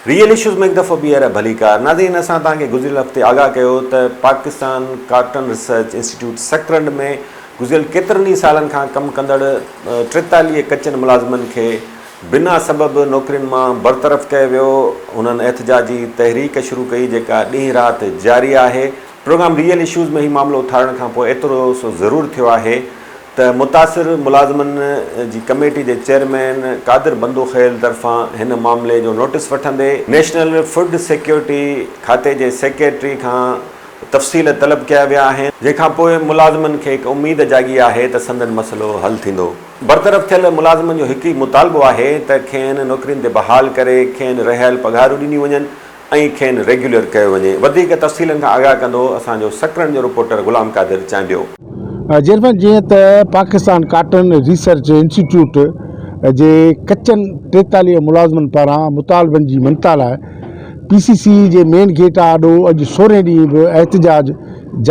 Real issues ۾ هڪ دفعو ٻيهر ڀليڪار. ناظرين اسان توهان کي گذريل هفتي آگاهه ڪيو ته Pakistan cotton research institute Sakrand ۾ گذريل ڪيترن ئي سالن کان ڪم ڪندڙ 43 ڪچن ملازمن کي بنا سبب نوڪرين مان برطرف ڪيو ويو انهن احتجاجي تحريڪ شروع ڪئي جيڪا ڏينهن رات جاري آهي پروگرام ريئل اشوز ۾ هي معاملو اٿارڻ کان پوء ايترو سو ضرور ٿيو آهي ته متاثر ملازمن جي ڪميٽي جي چيئرمين قادر بندوخيل طرفان هن معاملي جو نوٽيس وٺندي نيشنل فوڊ سيڪيورٽي کاتي جي سيڪريٽري کان تفصيل طلب ڪيا ويا آهن، جنهن کان پوء ملازمن کي هڪ اميد جاڳي آهي ته سندن مسئلو حل ٿيندو. برطرف ٿيل ملازمن جو هڪ ئي مطالبو آهي ته کين نوڪرين تي بحال ڪري کين رهيل پگهارون ڏنيون وڃن ۽ کين ريگيولر ڪيو وڃي. وڌيڪ تفصيلن کان آگاهه ڪندو اسان جو سڪرنڊ جو رپورٽر غلام قادر چانڊيو. جيرفن جيئن ته پاڪستان ڪاٽن ريسرچ انسٽيٽيوٽ جي ڪچن 43 ملازمن پاران مطالبن جي مڃتا لاء پي سي سي جي مين گيٽ آڏو اڄ سورهين ڏينهن به احتجاج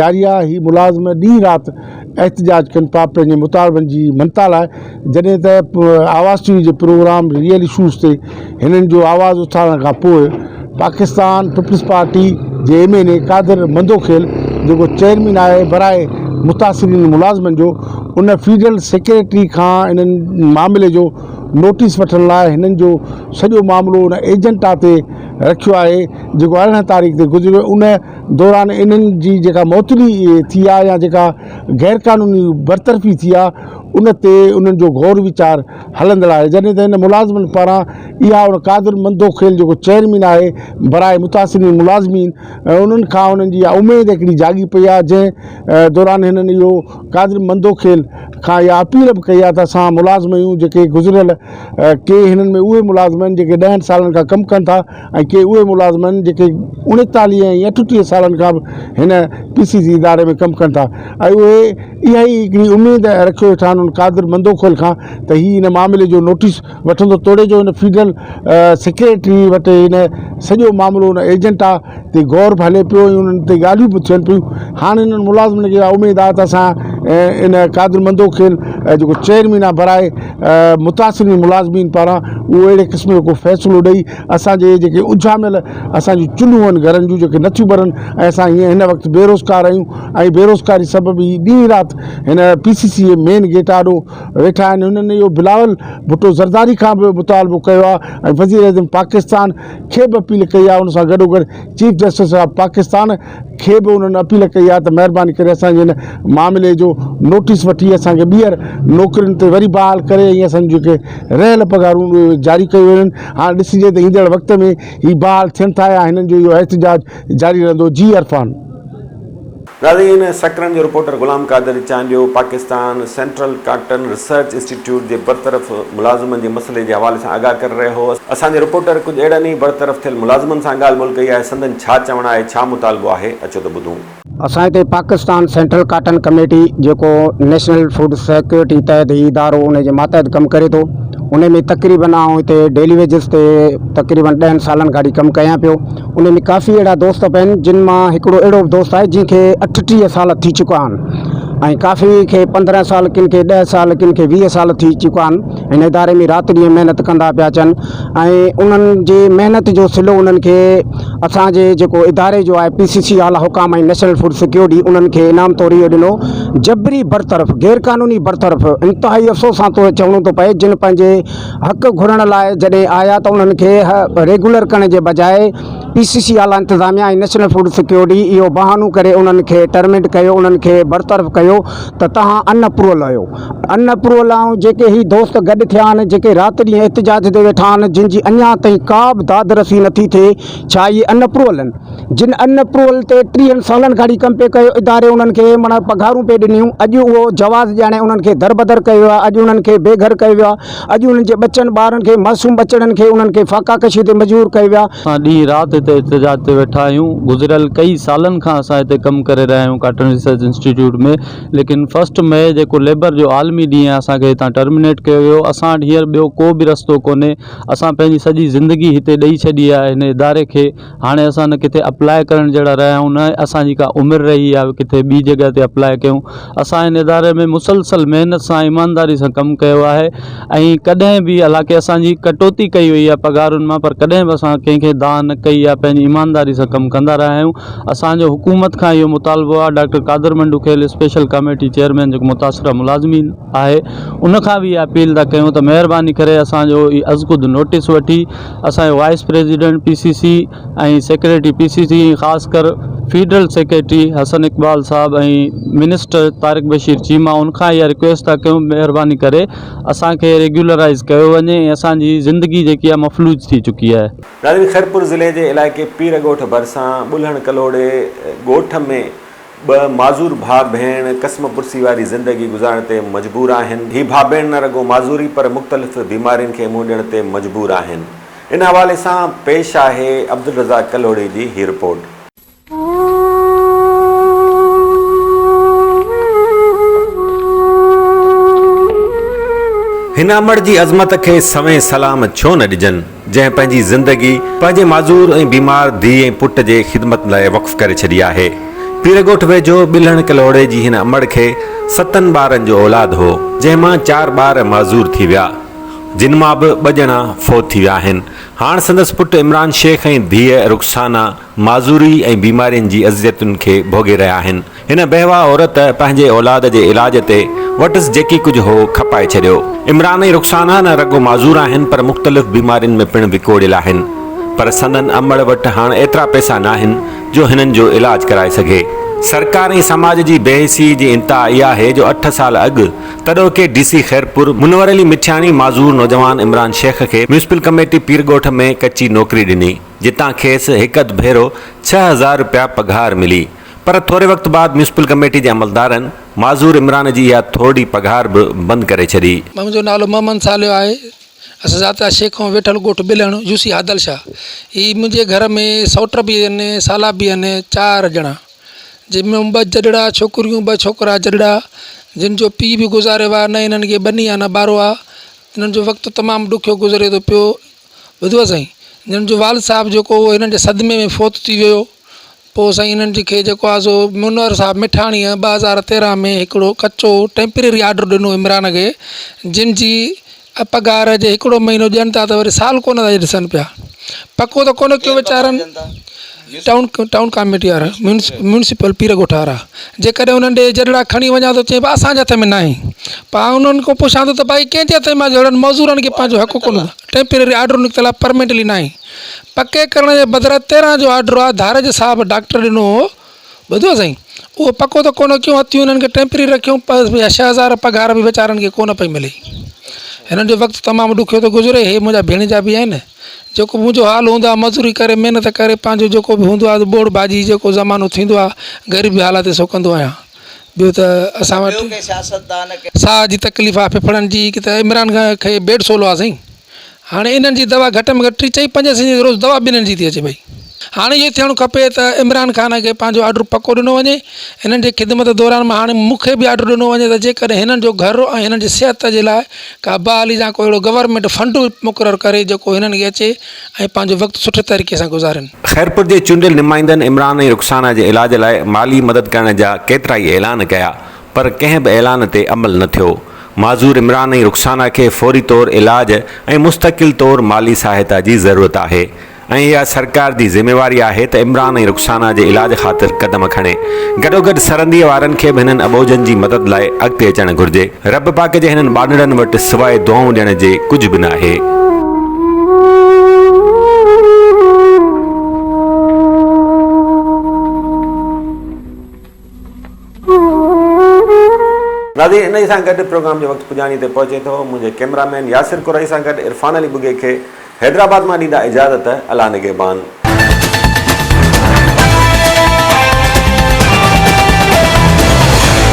جاري آهي هي ملازم ڏينهن رات احتجاج ڪن پيا پنهنجي مطالبن جي مڃتا لاء جڏهن ته آواز ٽي وي جي پروگرام ريئل اشوز تي هنن جو آواز اٿارڻ کان پوء پاڪستان پيپلز پارٽي جي M N A Qadir Mandokhel جيڪو چيئرمين آهي برائي متاثرين ملازمن جو ان فيڊرل سيڪريٽري کان انهن معاملي جو نوٽيس وٺڻ لاء هنن جو سڄو معاملو ان ايجنٽا تي رکيو آهي جيڪو 18 تاريخ تي گذريو ان دوران انهن جي جيڪا معطلي ٿي آهي يا جيڪا غير قانوني برطرفي ٿي آهي ان تي انهن جو غور ويچار هلندڙ آهي جڏهن ته هن ملازمن پاران اها ان قادر مندوخيل جيڪو چيئرمين آهي برائي متاثرين ملازمين انهن کان انهن جي اها اميد هڪڙي جاڳي پئي آهي جنهن دوران هنن اهو قادر مندوخيل کان اها اپيل به ڪئي آهي ته اسان ملازم آهيون جيڪي گذريل ڪي هنن ۾ اهي ملازم آهن جيڪي ڏهن سالن کان ڪم ڪن ٿا ۽ ڪي اهي ملازم آهن جيڪي 39 ۽ 38 سالن کان به هن پي سي سي اداري ۾ ڪم ڪن ٿا ۽ اهي اها ئي هڪڙي اميد رکيو ويٺا آهن ان قادر مندوخيل کان ته هي ان معاملي جو نوٽيس وٺندو توڙي جو هن فيڊرل سيڪريٽري وٽ هن سڄو معاملو ان ايجنٽا تي غور به هلي پيو ۽ انهن تي ڳالهيون به ٿين پيون هاڻي انهن ملازمن کي اها اميد آهي ته اسان ان قادر مندوخيل جيڪو چيئرمين آهي برائي متاثرين ملازمين پاران اهو اهڙي قسم جو ڪو فيصلو ڏئي اسان جي جيڪي اجهاميل اسان جون چلهون آهن گهرن جون جيڪي نٿيون ٻرن ۽ اسان هيئن هن وقت بيروزگار آهيون ۽ بيروزگاري سبب هي ڏينهن رات هن پي سي سي جي مين گيٽ آڏو ويٺا آهن هنن اهو بلاول ڀٽو زرداري کان به مطالبو ڪيو آهي ۽ وزيراعظم پاڪستان کي به اپيل ڪئي آهي ان سان گڏوگڏ چيف جسٽس آف پاڪستان کي به انهن اپيل ڪئي آهي ته مهرباني ڪري اسان جي هن معاملي جو نوٽيس وٺي اسان کي ٻيهر نوڪرين تي وري بحال ڪري ۽ اسان جون جيڪي رهيل پگهارون اهي جاري ڪيون وڃن هاڻ ڏسجي ته ايندڙ وقت ۾ هي بحال ٿين ٿا يا هنن جو اهو احتجاج جاري رهندو جي عرفان. ناظرين سڪرنڊ جو reporter Ghulam Qadir Chandio Pakistan central cotton research institute جي برطرف ملازمن جي مسئلي جي حوالي سان آگاهه ڪري رهيو هو اسان جي رپورٽر ڪجهه اهڙن ئي برطرف ٿيل ملازمن سان ڳالهه ٻولهه ڪئي آهي سندن ڇا چوڻ آهي ڇا مطالبو آهي اچو ته ٻڌون. اسان هتي پاڪستان سينٽرل ڪاٽن ڪميٽي جيڪو نيشنل فوڊ سيڪيورٽي تحت هي ادارو ان جي ماتحت ڪم ڪري ٿو ان ۾ تقريبن آئون هتي ڊيلي ويجز تي تقريبن ڏهن سالن کان وٺي ڪم ڪيان پيو ان ۾ ڪافي اهڙا دوست به آهن جن مان هڪڙو اهڙو به دوست آهي جنهن کي 38 سال ٿي چڪا آهن ۽ ڪافي کي 15 سال ڪن کي 10 سال ڪن کي 20 سال ٿي چڪا آهن هن اداري ۾ رات ڏينهن محنت ڪندا پيا اچن ۽ انهن جي محنت جو صلو انهن کي اسان جي جيڪو اداري جو آهي پي سي سي اعليٰ حڪام ۽ نيشنل فوڊ سيڪيورٽي انهن کي انعام طور اهو ڏنو جبري برطرف غيرقانوني برطرف انتهائي افسوس سان چوڻو ٿو پئي جن پنهنجي حق گهرڻ لاء جڏهن آيا ته انهن کي ريگيولر ڪرڻ جي بجاء پي سي سي اعليٰ انتظاميا ۽ نيشنل فوڊ سيڪيورٽي اهو بهانو ڪري انهن کي ٽرمينٽ ڪيو انهن کي برطرف ڪيو ته توهان ان اپروول آهيو ان اپروول آهيون جيڪي هي دوست گڏ ٿيا آهن جيڪي رات ڏينهن احتجاج تي ويٺا آهن جن جي اڃا تائين ڪا به داد رسي نٿي ٿئي ڇا اهي ان اپروول آهن جن ان اپروول تي ٽيهن سالن کان وٺي ڪم پئي ڪيو، اداري انهن کي معنيٰ پگهارون پئي ڏنيون، اڄ اهو جواز ڄاڻي انهن کي دربدر ڪيو ويو آهي، اڄ انهن کي بي گهر ڪيو ويو آهي، اڄ انهن جي ٻچن ٻارن کي معصوم ٻچڙن کي انهن کي فاقا ڪشي تي مجبور ڪيو ويو آهي. اسان ڏينهن رات هتي هتي احتجاج تي ويٺا آهيون گذريل ڪئي سالن کان اسان هتي ڪم ڪري رهيا آهيون ڪاٽن ريسرچ انسٽيٽيوٽ ۾ ليڪن فرسٽ مئي جيڪو ليبر جو عالمي ڏينهن آهي اسان کي هتان ٽرمينيٽ ڪيو ويو اسان وٽ هينئر ٻيو ڪو به رستو ڪونهي اسان پنهنجي سڄي زندگي هتي ڏئي ڇڏي آهي هن اداري کي هاڻي اسان نه ڪٿي اپلاء ڪرڻ جهڙا رهيا آهيون نه اسان جي ڪا عمر رهي آهي ڪٿي ٻي جڳهه تي اپلاء ڪيون اسان هن اداري ۾ مسلسل محنت سان ايمانداري سان ڪم ڪيو آهي ۽ ڪڏهن به حالانڪه اسان جي ڪٽوتي ڪئي وئي آهي پگهارن مان پر ڪڏهن به اسان ڪنهن کي دانهن نه ڪئي آهي پنهنجي ايمانداري سان ڪم ڪندا رهيا آهيون اسان جو حڪومت کان اهو مطالبو آهي doctor Qadir Mandokhail special committee chairman جيڪو متاثره ملازمين آهي ان کان به اها اپيل ٿا ڪيون ته مهرباني ڪري اسان جو ازخود نوٽيس وٺي اسان جو vice president P C C ۽ secretary P C C ۽ خاص ڪر فيڊرل سيڪريٽري حسن اقبال صاحب ۽ منسٽر طارق بشير چيما ان کان اها رڪويسٽ ٿا ڪيون مهرباني ڪري اسان کي ريگيولرائز ڪيو وڃي ۽ اسان جي زندگي جيڪي آهي مفلوج ٿي چڪي آهي. ناظرين خيرپور ضلعي جي علائقي پير ڳوٺ ڀرسان ٻلهڻ ڪلهوڙي ڳوٺ ۾ ٻه معذور ڀاء ڀيڻ قسم پرسي واري زندگي گذارڻ تي مجبور آهن. هي ڀاء ڀيڻ نه رڳو معذوري پر مختلف بيمارين کي منهن ڏيڻ تي مجبور آهن. ان حوالي سان پيش آهي عبدالرزاق ڪلهوڙي جي هي رپورٽ. هن امڙ جي عظمت کي سوين سلام ڇو نه ڏجن، جنهن پنهنجي زندگي پنهنجي معذور ۽ بيمار ڌيء ۽ پٽ جي خدمت لاء وقف ڪري ڇڏي آهي. پيرڳوٺ ويجهو ٻلهڻ ڪلهوڙي جي هن امڙ کي ستن ٻارن جو اولاد هو، جنهن مان چار ٻار معذور ٿي ويا، جن مان به ٻه ڄڻا فوت ٿي ويا آهن. هاڻ سندس پٽ عمران شيخ ۽ ڌيء رخسانه معذوري ۽ بيمارين جي اذيتن کي ڀوڳي رهيا آهن. هن بيواهه عورت پنهنجي اولاد جي علاج تي وٽس جيڪي ڪجهه هو کپائي ڇڏيو. عمران ۽ رخسانه نه رڳو معذور آهن پر مختلف بيمارين ۾ پڻ وڪوڙيل آهن پر سندن امڙ وٽ هاڻ ايترا پئسا ناهن جو هنن جو علاج ڪرائي سگهي. سرڪار ۽ سماج جي بيحسي جي انتها اها آهي جو اٺ سال اڳ تڏهوڪي ڊي سي خيرپور منور علي مٺياڻي معذور نوجوان عمران شيخ کي ميونسپل ڪميٽي پيرڳوٺ ۾ ڪچي نوڪري ڏني جتان کيس هڪ اڌ ڀيرو 6000 رپيا پگهار ملي پر ٿوري وقت بعد ميونسپل ڪميٽي جي عملدارن معذور عمران جي اها ٿورڙي پگهار به بند ڪري ڇڏي. منهنجو نالو محمد صالح آهي. اسان ذات جا شيخ ۽ ويٺل ڳوٺ ٻلهڻ يو سي عادل شاهه. هي منهنجي گهر ۾ سئوٽ به آهن سالا به آهن چار ڄڻا جن ۾ ٻه جڏڙا ڇوڪريون ٻه ڇوڪرا جڏڙا جن جو پيء به گذاري ويو آهي نه هنن کي ٻني آهي نه ٻارو آهي هنن جو وقت تمام ڏکيو گذري ٿو پيو ٻڌو سائين هنن جو والد صاحب جيڪو هو هنن جي صدمي ۾ فوت ٿي ويو پوء سائين انهن جي کي جيڪو آهي سو منور صاحب مٺاڻيء 2013 ۾ هڪڙو ڪچو ٽيمپرري آرڊر ڏنو عمران کي جن جي پگهار جي هڪڙو مهينو ڏين ٿا ته وري سال ڪونه ٿا ڏسن پيا پڪو ته ڪونه ڪيو ويچارن ٽائون ٽائون ڪاميٽي وارا ميونسپل پير ڳوٺ وارا جيڪڏهن انهن ڏي جڏڙا کڻي وڃان ٿو چئي اسان جي هٿ ۾ ناهي پاڻ انهن کان پڇان ٿو ته ڀائي ڪنهن جي هٿ ۾ جهڙن مزورن کي پنهنجو حق ڪونه ٽيمپرري آرڊر نڪتل آهي پرمنٽلي ناهي پڪي ڪرڻ جي بدران 13 جو آرڊر آ ڌارج صاحب ڊاڪٽر ڏنو هو ٻڌو سائين اهو پڪو ته ڪونه ڪيون هٿيون هنن کي ٽيمپري رکيون پر 6000 پگهار به ويچارن کي ڪونه پئي ملي هنن جو وقت تمام ڏکيو ٿو گذري هي منهنجا ڀيڻيجا به آهن جيڪو منهنجو حال هوندو آ مزوري ڪري محنت ڪري پنهنجو جيڪو به هوندو آ ٻوڙ ڀاڄي جيڪو زمانو ٿيندو آ غريبي حالت سو ڪندو آهيان ٻيو ته اسان وٽ ساهه جي تڪليف آ ڦڦڙن جي ته عمران خان کي بيڊ سولو آ سائين هاڻي انهن جي دوا گهٽ ۾ گهٽ ٽي چئي پنج سين جي روز دوا ٻنهن جي ٿي اچي پئي. هاڻي اهو ٿيڻ کپي ته عمران خان کي پنهنجو آرڊر پڪو ڏنو وڃي. هنن جي خدمت دوران مان هاڻي مون کي به آرڊر ڏنو وڃي ته جيڪڏهن هنن جو گهر ۽ هنن جي صحت جي لاء ڪا بحالي يا ڪو اهڙو گورنمينٽ فنڊ مقرر ڪري جيڪو هنن کي اچي ۽ پنهنجو وقت سٺي طريقي سان گذارين. خيرپور جي چونڊيل نمائندن عمران ۽ رخسانه جي علاج لاء مالي مدد ڪرڻ جا ڪيترائي اعلان ڪيا پر ڪنهن به اعلان تي عمل نه ٿيو. معذور عمران ۽ رخسانه کي فوري طور علاج ۽ مستقل طور مالي سهائتا جي ضرورت آهي ۽ اها سرڪار جي ذميواري آهي ته عمران ۽ رخسانه جي علاج خاطر قدم کڻي. گڏوگڏ سرنديء وارن کي به هنن اٻوجهن جي مدد لاء اڳتي اچڻ گهرجي. رب پاڪ جي هنن ٻانهڙن وٽ سواء دعائون ڏيڻ جي ڪجهه به ناهي. ناظرين انهي سان گڏ پروگرام جو وقت پڄاڻي تي پهچي ٿو منهنجي ڪئميرا مين ياسر قرائي سان گڏ عرفان علي ٻگهي کي حيدرآباد مان ڏيندا اجازت الله نگهبان.